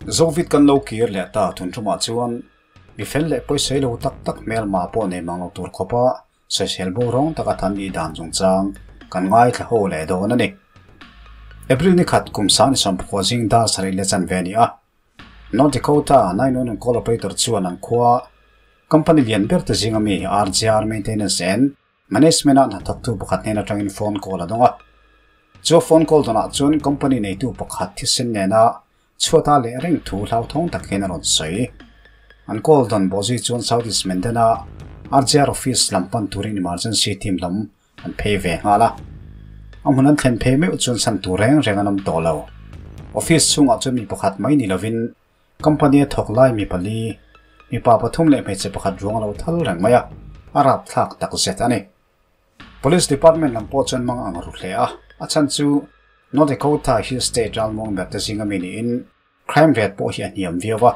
Zovit kan lo kir leh ta tun tumah chuan mi fel leh pawisei lo tak tak hmelma pawh nei mang lo tur khawpa sawisel bo rawng taka than nih dan chungchang kan ngaithla ho leh dawn a ni. April ni khat kum sang ni sawmpakua zing dar sarih leh chanve a ni a. North Dakota 911 call operator chuan an khua company lian ber te zinga mi RJR Maintenance and Management-a hnathawktu pakhat hnen atangin phone call a dawng a. Chu a phone call dawnah chuan company neitu pakhat thisen nena chhuata leh reng thu hlauthawng tak hian a rawn sawi. An call dawn bawhzui chuan South East Menden-a RJR office lam pan turin emergency team lam an phei ve nghal a. A hmun an thlen phei meuh chuan chhan tur reng reng an awm tawh lo. Office chhungah chuan mi pakhat mai ni lovin Company a thawk lai mi pali, mipa pathum leh hmeichhe pakhat ruang a lo thal reng mai a, a rapthlak tak zet a ni. Police Department lam pawh chuan mang ang ru hle a, a chhan chu North Dakota hi state ralmuang ber te zinga mi niin crime rate pawh hi a hniam viau a.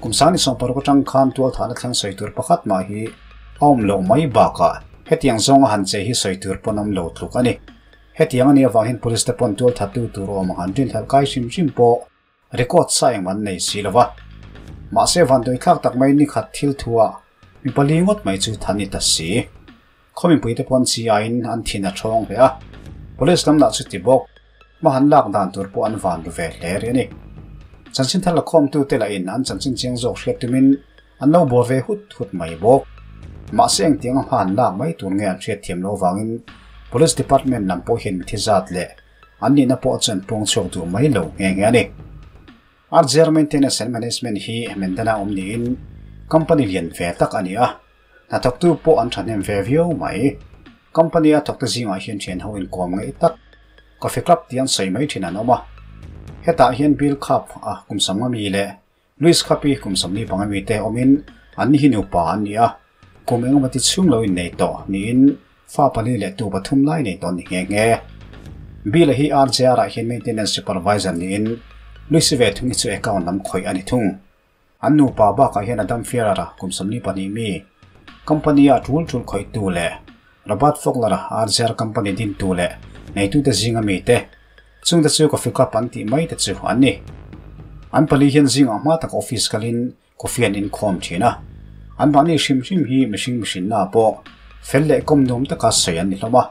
Kum sang ni 16 atang khan tualthahna thleng sawi tur pakhat mah hi a awm loh mai bakah hetiang zawnga han che hi sawi tur pawn awm lo tluk a ni. Hetiang a nih avang hian police te pawn tualthattu tur awm ang han rinhlelh kai hrim hrim pawh Record sa eng an nei si lo va. Mahse vanduai thlak tak mai ni khat thil thu ah mi pali ngawt mai chu than ni ta si. Khaw mipui te pawn chi aiin an thin a thawng hle a. Police lam lah chu ti bawk. Hma han lak dan tur pawh an van ru ve hle rih a ni. Chanchin thar la khawm tu te lah in an chanchin chiang zawk hriat tumin an lo bawr ve hut hut mai bawk. Mahse engtiang a hma han lak mai tur nge an hriat thiam lo vangin Police Department lam pawh hian mithi zat leh An nihna pawh chuan puang chhuak duh mai lo nghe nghe a ni. RJR Maintenance and Management hi Mendana awm niin company lian ve tak a ni a, hnathawktu pawh an thahnem ve viau mai. Company a thawkte zingah hian thian ho inkawm ngaih tak Coffee Club tih an sawi mai thin an awm a. Hetah hian Bill Cup a kum samnga mi leh Louis Khapi kum 25 mite awmin an ni hi nupa an ni a, kum engemaw ti chhung lo innei tawh niin fa pali leh tu pathum lai nei tawh an ni nghe nghe. Bill-a hi RJR-ah hian maintenance supervisor niin Louis-i ve thung hi chu account lam khawih a ni thung. An nupa bakah hian Adam Ferrer-a kum 42 mi, company-a tul tul khawihtu leh Robert Fogler-a RJR company dintu leh neitute zinga mite, Chungte chu coffee cup an tih mai te chu an ni. An pali hian zingah hma tak office kalin coffee an inkhawm thin a. An mahni hrim hrim hi mihring mihrinna pawh fel leh kawm nuam taka sawi an ni hlawm a.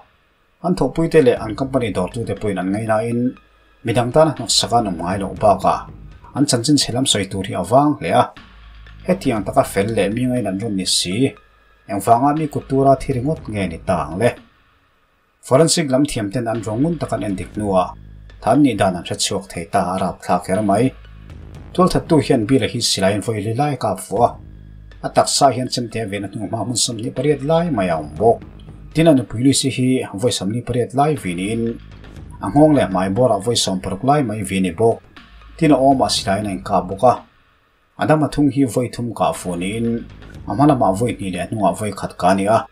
An thawhpuite leh an company dawrtute pawhin an ngaihnain midang tana hnawksak an awm ngai loh bakah an chanchin chhe lam sawi tur hi a vang hle a. Hetiang taka fel leh mi ngain an rawn ni si, engvanga mi kut tura thi ringawt nge ni ta ang le? Forensic lam thiam ten an ruang ngun tak an en dik hnuah than nih dan an hre chhuak thei ta a rapthlak kher mai. Tualthattu hian Bill-a hi silaiin vawi li lai a kap fuh a, a taksa hian chemte a vehna hnu hma hmun 28 lai mai a awm bawk. Tin a nupui Lucy hi vawi 28 lai vi niin a nghawng leh hmai bawrah vawi 60 lai mai vi a ni bawk. Tin a awmah silaiin a inkap bawk a. A dam a thung hi vawi thum kah fuh niin a hma lamah vawi hnih leh a hnungah vawi khat ka ni a.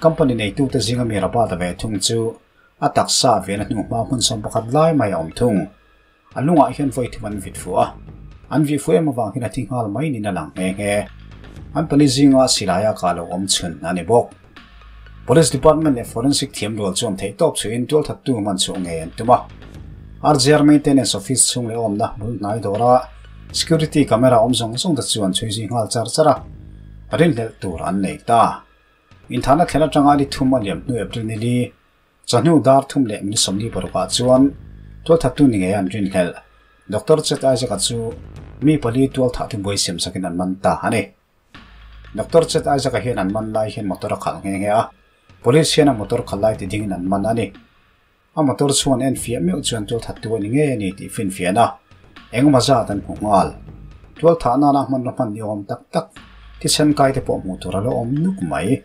Company neitute zinga mi Rabata ve thung chu a taksa vena hnu hma hmun 11 lai mai a awm thung. A lungah hian vawi thum an vit fuh a, an vih fuh em avang hian a thi nghal mai niin a lang nghe nghe. An pali zinga silaia kah lo awm chhun a ni bawk. Police Department leh Forensic thiam rual chuan theihtawp chhuihin tualthattu hman chhuah ngei an tum a. RJR Maintenance Office chhung leh awmna bul hnai dawra security camera awm zawng zawng te chuan chhui zui nghal char char a, rinhlelh tur an nei ta. Inthahna thlen atanga ni thum a liam hnu April ni li, chawhnu dar thum leh minute 46 ah chuan tualthattu ni ngei an rinhlelh Doctor Chet Isaac-a chu mi pali tualthah thubuai siam sakin an man ta a ni. Doctor Chet Isaac-a hian an man lai hian motor a khalh nghe nghe a, Police hian a motor khalh lai ti dingin an man a ni. A motor chhuan en fiah meuh chuan tualthattu a ni ngei a ni tih finfiahna engemaw zat an hmu nghal. Tualthah nana hmanraw hman ni awm tak tak, thisen kai te pawh hmuh tur a lo awm nuk mai.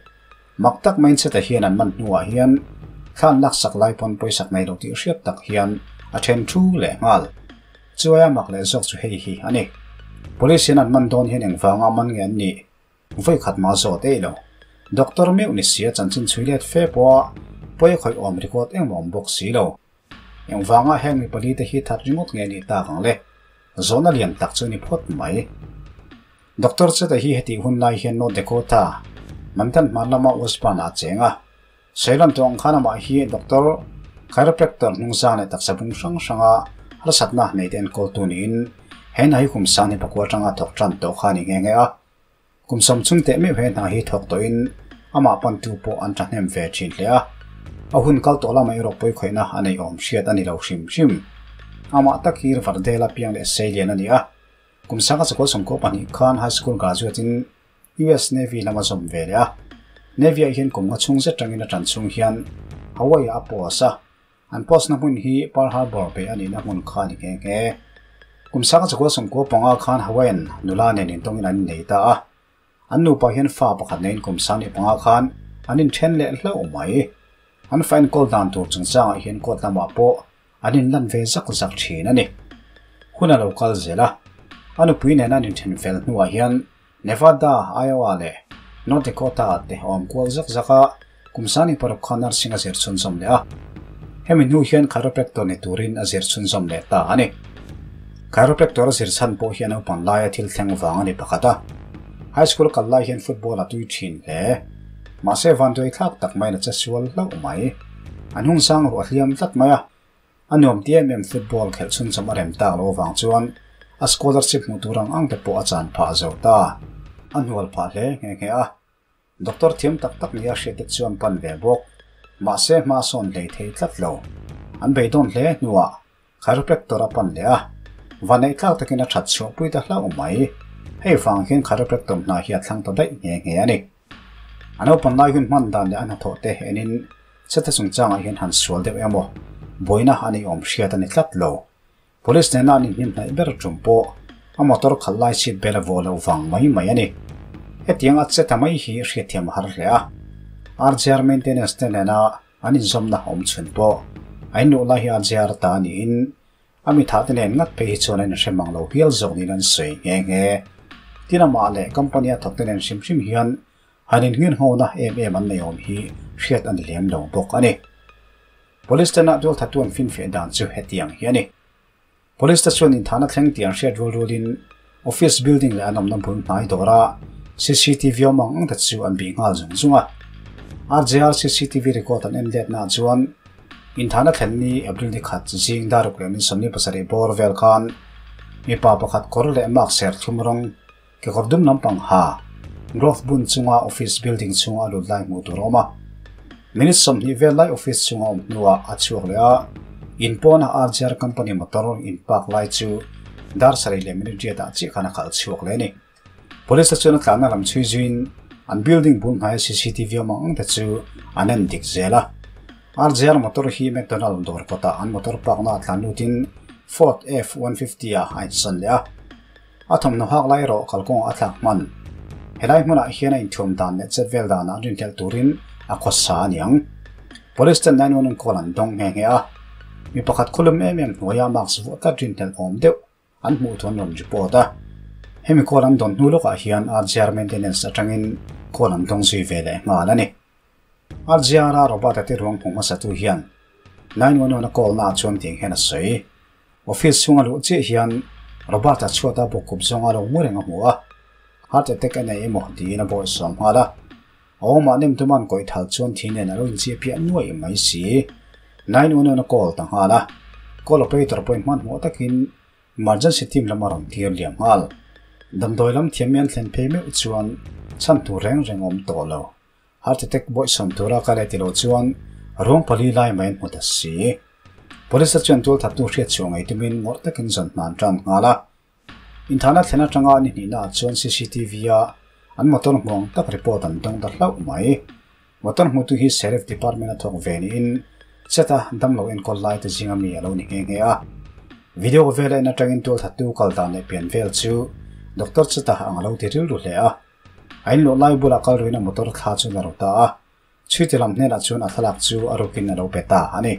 Mak tak maiin Chet-a hian an man hnuah hian thlan laksak lai pawn pawisak nei lo tih hriat tak hian a then thu leh nghal. Chuaia mak leh zawk chu hei hi a ni. Police hian an man dawn hian engvanga man nge an nih? Vawi khat mah zawt eih lo. Doctor meuh ni sia chanchin chhui let fe pawha pawi khawih awm record engmah awm bawk si lo. Engvanga heng mi pali te hi that ringawt nge nih tak ang le? Zawhna lian tak chu ni phawt mai. Doctor Cheta hi hetih hun lai hian North Dakota, Mantan hman lama Westburn ah a cheng a. Sawilan tawh ang khan amah hi doctor, chiropractor hnungzang leh taksa bung hrang hranga harsatna nei te enkawltu niin He hna hi kum sang ni pakua atanga thawk tan tawh kha a ni nghe nghe a. Kum sawm chung teh meuh he hna hi thawk tawhin amah pantu pawh an thahnem ve thin hle a. A hun kal tawh lamah erawh pawikhawihna a neih awm hriat a ni lo hrim hrim. Amah tak hi Vardela piang leh Seilian a ni a. Kum sanga chakua sawmkaw pahnih khan high school graduate in US Navy lam a zawm ve leh a. Navy ah hian kum nga chhung zet tangin a tan chhung hian Hawaii ah a post a. An post na hmun hi Pearl Harbor bei a nihna hmun kha a ni nghe nghe. Kum sanga chakua sawmkua panga khan Hawaiian nula nen intawngin an innei ta a. An nupa hian fa pakhat neiin kum sang leh panga khan an inthen leh hlauh mai. An fa enkawl dan tur chungchangah hian court lamah pawh An inlan ve zak zak thin a ni. Hun a lo kal zel a, a nupui nena an inthen fel hnuah hian Nevada, Iowa leh North Dakota te awm kual zak zak a, kum sani paruk khan nursing a zir chhunzawm leh a. Hemi hnu hian chiropractor ni turin a zir chhunzawm leh ta a ni. Chiropractor a zir chhan pawh hi a naupang laia thil thleng vang a ni pakhat a. High school kal lai hian football a tui thin hle. Mahse vanduai thlak tak maiin a che sual hlauh mai. An hung sang ruah hliam tlat mai a, a nuam ti em em football khelh chhunchawm a rem tak loh avang chuan a scholarship hmuh tur ang ang te pawh a chan phah zo ta. A hnual phah hle nghe nghe a, doctor thiam tak tak nia hriat te chuan pan ve bawk. Mahse hma sawn hlei thei tlat lo. An beidawn hle hnuah chiropractor a pan leh a, vanneih tlak takin a that chhuahpui ta hlauh mai. Hei vang hian chiropractor hna hi a thlang ta daih nghe nghe a ni. A naupang lai hun hman dan leh a hnathawh te enin cheta chungchangah hian han sual deuh emaw buaina a nei awm hriat a ni tlat lo. Police nena an inhnim hnaih ber tum pawh a motor khalh lai seat belt a vuah loh vang mai mai a ni. Hetiang a cheta mai hi hriatthiam a har hle a. RJR maintenance te nena an inzawmna awm chhun pawh a inluh lai hi RJR ta a niin A mitha te nen ngat phei hi chuan an inhre mang lo hial zawk niin an sawi nghe nghe. Tin amah leh company a thawk te nen hrim hrim hian han innghin nghona em em an nei awm hi hriat a ni lem lo bawk a ni. Police tena tualthatu an finfiah dan chu hetiang hi a ni. Police te chuan inthahna thleng tih an hriat rual rualin office building leh an awmna bul hnai dawra cctv awm ang ang te chu an bih nghal zung zung a. RJR cctv record an en letnaah chuan Inthahna thlen ni April ni khat zing daruk leh min 27 bawr vel khan mipa pakhat kawr leh mak ser thlum rawng kekawr dum lampang ha glove bun chunga office building chhunga a lut lai hmuh tur a awm a. Minute 20 vel lai office chhunga awm hnuah a chhuak leh a, in pawna RJR company motor in park lai chu dar sarih leh minute riat ah chiah khan a khalh chhuak leh a ni. Police te chuan a tlanna lam chhui zuiin an building bul hnaia cctv awm ang ang te chu an en dik zel a. RJR motor hi McDonald dawr kawtah an motor park na ah tlan lutin Ford F-150 ah a insawn leh a. A thawmhnaw hak lai erawh kalkawngah a thlak hman. Helai hmunah hian a inthuam dan leh chet vel danah rinhlelh turin a khawsa a niang. Police ten 911 call an dawng nghe nghe a. Mi pakhat khawlum em em hnuaia mask vuah tlat rinhlelh awm deuh An hmuh thu an rawn report a, hemi call an dawn hnu lawkah hian RJR maintenance atangin call an dawng zui ve leh nghal a ni. RJR-a Robert-a te ruang hmu hmasatu hian 911 a call naah chuan tiang hian a sawi. Office chhunga luh chiah hian Robert-a chhuata bawkkhup zawnga lo mu reng a hmu a, heart attack a nei emaw tiin a bawihsawm nghal a. A awmah nem tuman kawih thal chuan thi nen a lo inchiah piah nuaih mai si. 911 a call ta nghal a, call operator pawhin hmanhmawh takin emergency team lam a rawn tir liam nghal. Damdawi lam thiam mi an thlen phei meuh chuan chhan tur reng reng a awm tawh lo. Heart attack bawihsawm tura kal e ti lo chuan ruang pali lai mai an hmu ta si. Police te chuan tualthattu hriatchhuah ngei tumin ngawrh takin zawn hna an tan nghal a. Inthahna thlen atanga ni hnihnaah chuan CCTV-a an motor hmuang tak report an dawng ta hlauh mai. Motor hmutu hi Sheriff Department a thawk ve niin cheta damlo enkawl lai te zinga mi a lo ni nghe nghe a. Video vel a en atangin tualthattu kal dan leh pian vel chu Doctor cheta ang a lo ti rilru hle a. A inluah lai bulah kal ruina motor thla chu la ro ta a. Chhuite lam hnenah chuan a thlalak chu a rukin a lo pe ta a ni.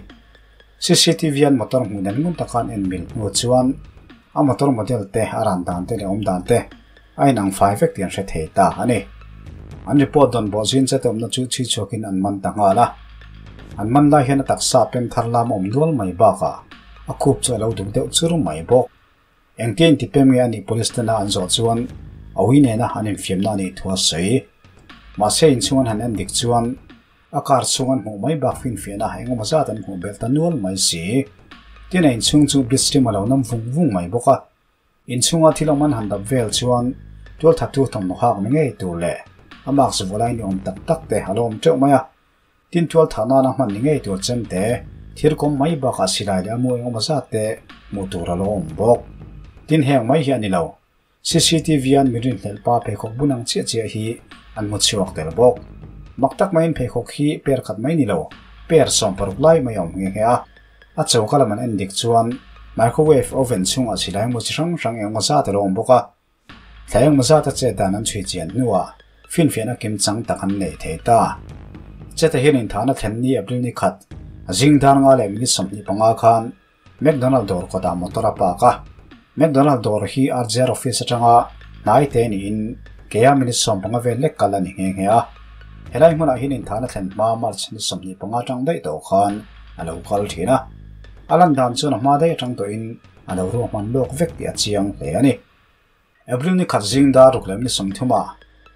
CCTV an motor hmuh nen ngun taka an en mil hnu chuan a motor model te, a ran dan te leh awm dan te a inang fai vek tih an hre thei ta a ni. An report dawn bawh zin chet awmna chu chhui chhuakin an man ta nghal a. An man lai hian a taksa pem thar lam a awm nual mai bakah a khup chu a lo duk deuh chur mai bawk. Engtia intipem nge a nih police tena an zawh chuan a ui nena an infiamna a nih thu a sawi. Mahse inchhung an han en dik chuan a car chhung an hmuh mai bak finfiahna engemaw zat an hmuh belh ta nual mai si. Tin a inchhung chu blitz rim a lo nam vung vung mai bawk a. Inchhunga thil awm an han dap vel chuan tualthattu thawmhnaw hak ni ngei tur leh a mask vualai ni awm tak tak te a lo awm teuh mai a. Tin tualthah nana hman ni ngei tur chemte, thir kawm mai bakah silai leh a mu engemaw zat te hmuh tur a lo awm bawk. Tin heng mai hi a ni lo. CCTV an mi rinhlelh pa pheikhawk bun ang chiah chiah hi an hmu chhuak tel bawk. Mak tak maiin pheikhawk hi per khat mai ni lo, per 16 lai mai a awm nghe nghe a. A choka lam an en dik chuan microwave oven chhungah silai mu chi hrang hrang engemaw zat a lo awm bawk a. Thla engemaw zat a chet dan an chhui chian hnuah finfiahna kim chang tak an nei thei ta. Cheta hian inthahna thlen ni April ni khat zing dar nga leh minute 25 khan McDonald dawr kawtah motor a park a. McDonald dawr hi RJR office atanga hnai te niin keia minute 15 vel lek kal a ni nghe nghe a. Helai hmunah hian inthahna thlen hma March ni 25 atang daih tawh khan a lo kal thin a. A lan dan chuan a hma daih atang tawhin a lo ruahman lawk vek tih a chiang hle a ni. April ni khat zing dar ruk leh minute 30 ah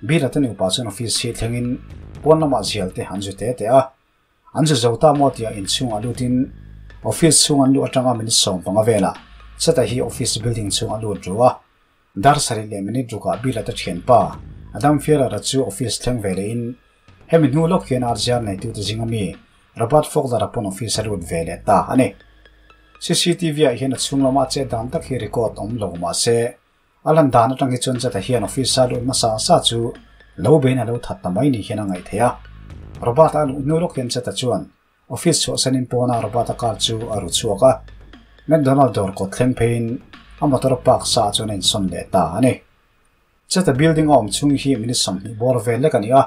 Bill-a te nupa chuan office hi thlengin pawn lamah zial te an zu te te a. An zu zo ta maw tia inchhungah lutin office chhung an luh atanga minute 15 velah cheta hi office building chhung a lut ru a. Dar sarih leh minute rukah Bill-a te thianpa Adam Fiarer-a chu office thleng ve lehin hemi hnu lawk hian RJR neitute zinga mi Robert Faulkner-a pawn office a lut ve leh ta a ni. CCTV ah hian a chhung lama chet dan tak hi record awm lo mah se a lan dan atang hi chuan cheta hian office a lut hmasa sa chu lo bein a lo that ta mai ni hian a ngaih theih a. Robert-a a luh hnu lawk hian cheta chuan office chhuahsanin pawna Robert-a car chu a ru chhuak a. McDonald dawr kawt thleng pheiin a motor park sa ah chuan a insawn leh ta a ni. Cheta building a awm chhung hi minute 20 bawr vel lek a ni a.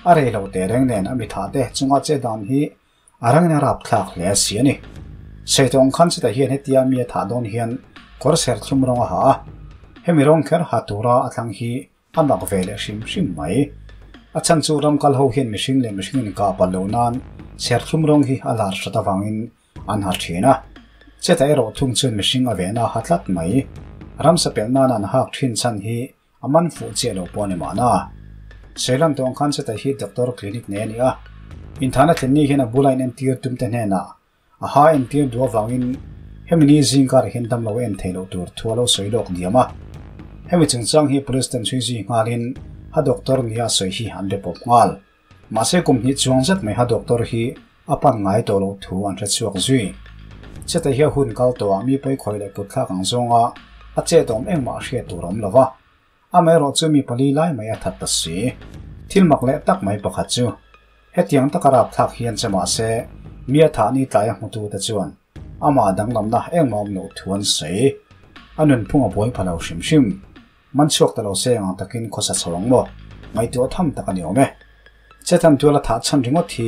A rei lo teh reng nen a mi thah te chunga chet dan hi a rangin a rap thlak hle a si a ni. Seitawng khan cheta hian hetia mi a thah dawn hian kawr ser thlum rawng a ha a. Hemi rawng kher ha tura a thlang hi a mak ve leh hrim hrim mai. A chhan chu ram kal ho hian mihring leh mihring inkah palh loh nan serthlum rawng hi a lar hrat avangin an ha thin a. Cheta erawh thung chuan mihring a vehna ha tlat mai. Ramsa pelh nan an hak thin chhan hi a man fuh chiah lo pawh a ni mahna. Seilan tawng khan cheta hi doctor clinic nei a ni a. Inthahna thlen ni hian a bula inentir tum te hnenah a ha entir duh avangin hemi ni zing karah hian damlo a en theih loh tur thu a lo sawi lawk diam a. Hemi chungchang hi police ten chhui zui nghalin ha doctor nia sawi hi an be pawp nghal. Mahse kum hnih chuang zet mai ha doctor hi a pan ngai tawh loh thu an hre chhuak zui. Cheta hi a hun kal tawhah mi pawi khawi leh kut thlak ang zawnga a chet awm engmah hriat tur awm lo va. Amaherawh chu mi pali lai mai a that ta si. Thil mak leh tak mai pakhat chu hetiang taka rap thlak hian che mah se mi a thah ni tlai a hmutu te chuan amah danglamna engmah awm loh thu an sawi. A nunphung a buai pha lo hrim hrim. Man chhuak ta lo se ang takin khawsa chho ang maw? Ngaihtuah tham tak a ni awm e. Chetan tuala thah chhan ringawt hi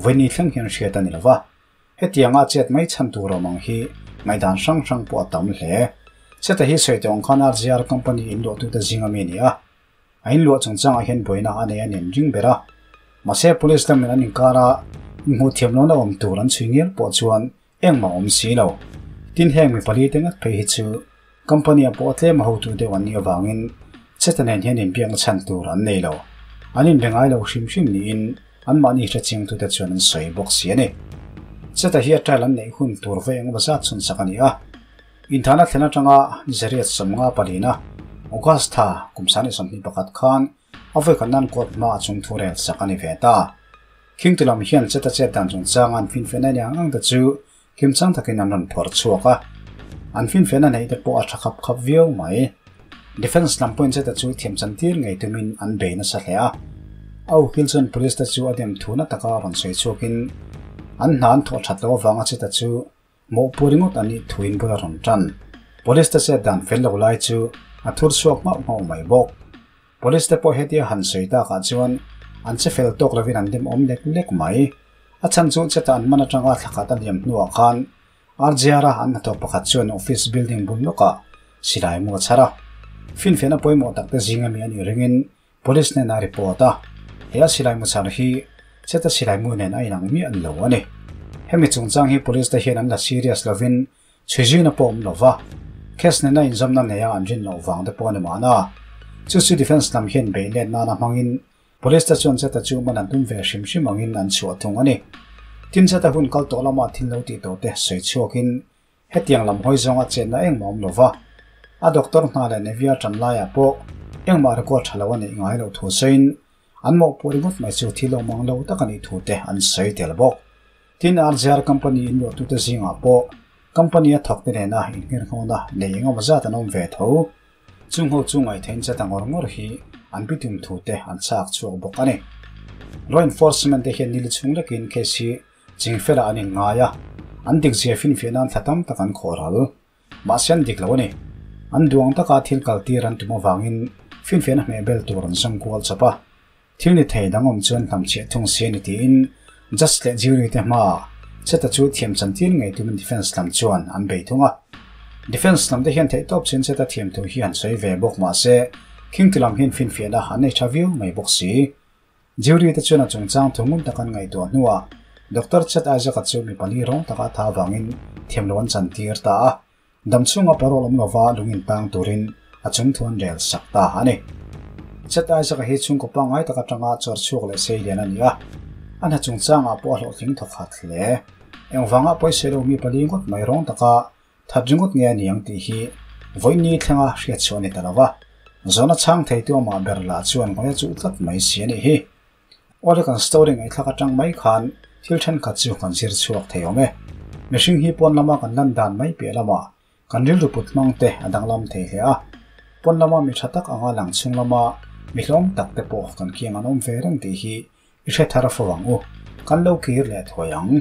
vawiini thleng hian hriat a ni lo va. Hetianga chet mai chhan tur awm ang hi ngaihdan hrang hrang pawh a tam hle. Cheta hi sawi tawh ang khan RJR company in luahtute zinga mi a ni a. A inluah chungchangah hian buaina a nei a nen ring ber a. Mahse police lamin an inkar a, inhmuh thiam lohna awm tur an chhui ngial pawh chuan engmah awm si lo. Tin heng mi pali te ngat phei hi chu company ah pawh tlem a hotu deuh an nih avangin Cheta nen hian inbiakna chhan tur an nei lo. An inbe ngai lo hrim hrim niin anmahni hrechiangtute chuan an sawi bawk si a ni. Cheta hi a trial an neih hun tur vawi engemaw zat chhun sak a ni a. Inthahna thlen atanga Zariat 50 palina August tha kum 2021 khan a vawi khat nan court hma a chung thu rel sak a ni ve ta. Khingtu lam hian Cheta chet dan chungchanga an finfiahna eng ang ang te chu kimchang takin an rawn phawrh chhuak a. An finfiahna neih te pawh a tha khap khap viau mai. Defence lam pawhin Cheta chu thiam chan tir ngei tumin an bei nasa hle a. A ukil chuan police te chu a dem thu na taka rawn sawi chhuakin an hna an thawh that loh avanga Cheta chu mawhpur ringawt an nih thuin bula rawn tan. Police te chet dan fel lo lai chu a thur chhuak nghauh nghauh mai bawk. Police te pawh hetia han sawi takah chuan an che fel tawk lovin an dem awm lek lek mai. A chhan chu cheta an hman atanga thla khat a liam hnuah khan RJR a an hnathawk pakhat chuan office building bul lawkah silai mu a chhar a. Finfiahna pawimawh tak te zinga mi a nih ringin police hnenah a report a. He a silai mu chhar hi cheta silai mu nen a inang miah lo a ni. Hemi chungchang hi police te hian an la serious lovin chhui zuina pawh awm lo va. Case nena inzawmna neia an rin loh vang te pawh a ni mahna. Chu chu defence lam hian beih let nana hmangin police te chuan cheta chu man an tum ve hrim hrim angin an chhuah thung a ni. Tin cheta hun kal tawh lama thil lo tih tawh te sawi chhuakin hetiang lam hawi zawnga chetna engmah awm lo va. A doctor hna leh Navy a ṭan laiah pawh engmah record ṭha lo a neih ngai loh thu sawiin an mawhpuh ringawt mai chu thil awm ang lo tak a nih thu te an sawi tel bawk. Tin, RJR company in luahtute zingah pawh company a thawkte nena inngirnghawna nei engemaw zat an awm ve tho. Chung ho chu ngaihthein chet a ngawr ngawr hi an bitum thu te an chak chhuak bawk a ni. Law enforcement te hian nili chhung lekin case hi chingfelah an inngai a, an dikzia finfiah nan thla tam tak an khawh ral. Mahse an dik lo a ni. An duang taka thil kaltir an tum avangin finfiahna hmeh bel tur an zawng kual chawp a. Thil ni thei dang awm chuan hlamchhiah thung si a ni tiin Judge leh jury te hmaah Cheta chu thiam chantir ngei tumin defence lam chuan an bei thung a. Defence lam te hian theihtawp chin Cheta thiam thu hi han sawi ve bawk mahse khingtu lam hian finfiahna an nei tha viau mai bawk si. Jury te chuan a chungchang thu ngun tak an ngaihtuah hnuah Doctor Chet Isaac-a chu mi pali rawng taka tha avangin thiamlo an chantir ta a. Dam chhunga parole awm lova lung intang turin a chung thu an rel sak ta a ni. Chet Isaac-a hi chhungkaw pangngai tak atanga chawr chhuak leh sei lian a ni a, a hna chungchangah pawh a hlawhtling thawkhat hle. Engvanga pawisei lo mi pali ngawt mai rawng taka that ringawt nge a ni ang tih hi vawiin thlenga hriat chhuah a ni ta lo va, zawhna chhang theitu amah ber lah chuan ngawi a chuh tlat mai si a nih hi. Awle kan story ngaihthlak atang mai khan thil thenkhat chu kan zir chhuak thei awm e. Mihring hi pawn lama kan lan dan mai piah lamah kan rilru put hmang te a danglam thei hle a. Pawn lama mi tha tak anga lang chhung lama mi hlawm tak te pawh kan kiang an awm ve reng tih hi i hre thar fo ang u. Kan lo kir leh thuai ang.